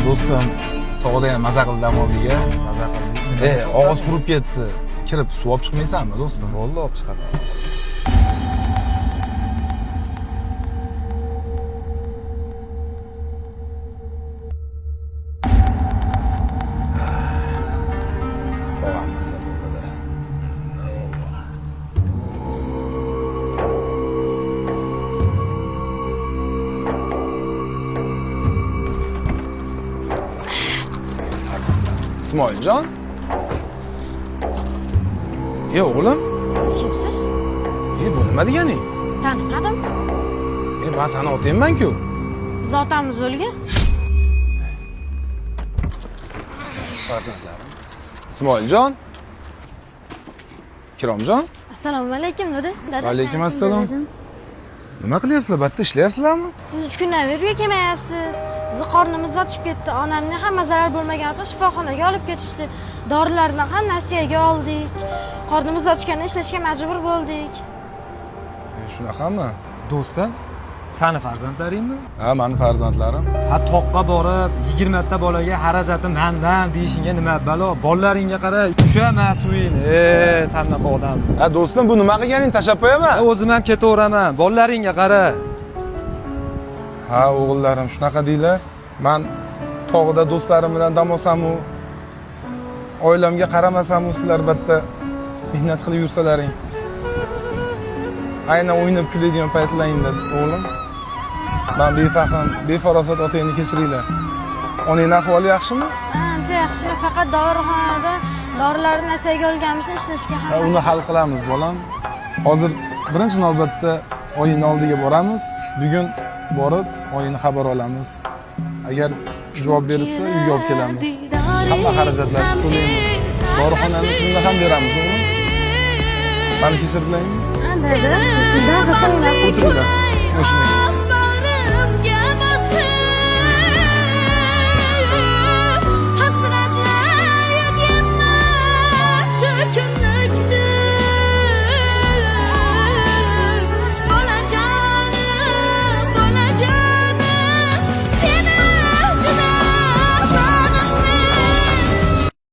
Do'stim, tog'da ham maza qildi dam oldik a. Maza qildik. Og'iz qurib ketdi. Kirib suv olib chiqmaysanmi, do'stim? Bo'ldi, olib chiqaman. Tog' ham maza bo'ldi-da. Ismoiljon? E, o'g'lim? Siz kimsiz? E, bu nima deganing? Tanimadim. E, men sani otangman-ku. Biz otamiz o'lgan. Farzandlarim. Ismoiljon? Ikromjon? Assalomu alaykum dada. Va alaykum assalom. Nima qilyapsizlar? Batda ishlayapsizlarmi? Siz 3 kundan beri uyga kelmayapsiz. Bizni qornimiz ochib ketdi. Onamni hamma zarar bo'lmagani uchun shifoxonaga olib ketishdi. Dorilarni ham nasiyaga oldik. Qornimiz ochganda ishlashga majbur bo'ldik. E, shunaqami? Do'stim, sani farzandlaringmi? Ha, mani farzandlarim. Ha, toqqa borib 20 ta bolaga xarajati mandan deyishingga nima balo? Bolalaringga qara, usha suvingni. E, sanaqa odam. Ha, do'stim, bu nima qilganing? Tashlab qo'yaman. Ha, o'zim ham ketaveraman. Bolalaringga qara. Ha, o'g'illarim, shunaqa deylar. Man tog'da do'stlarim bilan dam olsam-u, oilamga qaramasam-u, sizlar bitta mehnat qilib yursalaring. Aynan o'ynab kuladigan paytlaringda, o'g'lim. Man befahm, befarosat otangni kechiringlar. Onangning ahvoli yaxshimi? Ancha yaxshi, faqat dorixonada dorilarni nasiyaga olganimiz uchun ishlashga Ha, ham uni hal qilamiz, bolam. Hozir birinchi navbatda oyini oldiga boramiz. Bugun borib oyini xabar olamiz. Agar javob berilsa uyga olib kelamiz. Hamma xarajatlarni to'laymiz. Dorixonani pulini ham beramiz, o'g'lim. Mani kechirdilaringmi? Dada, sizdan xafa emasmiz. O'tiringlar. O'shunday.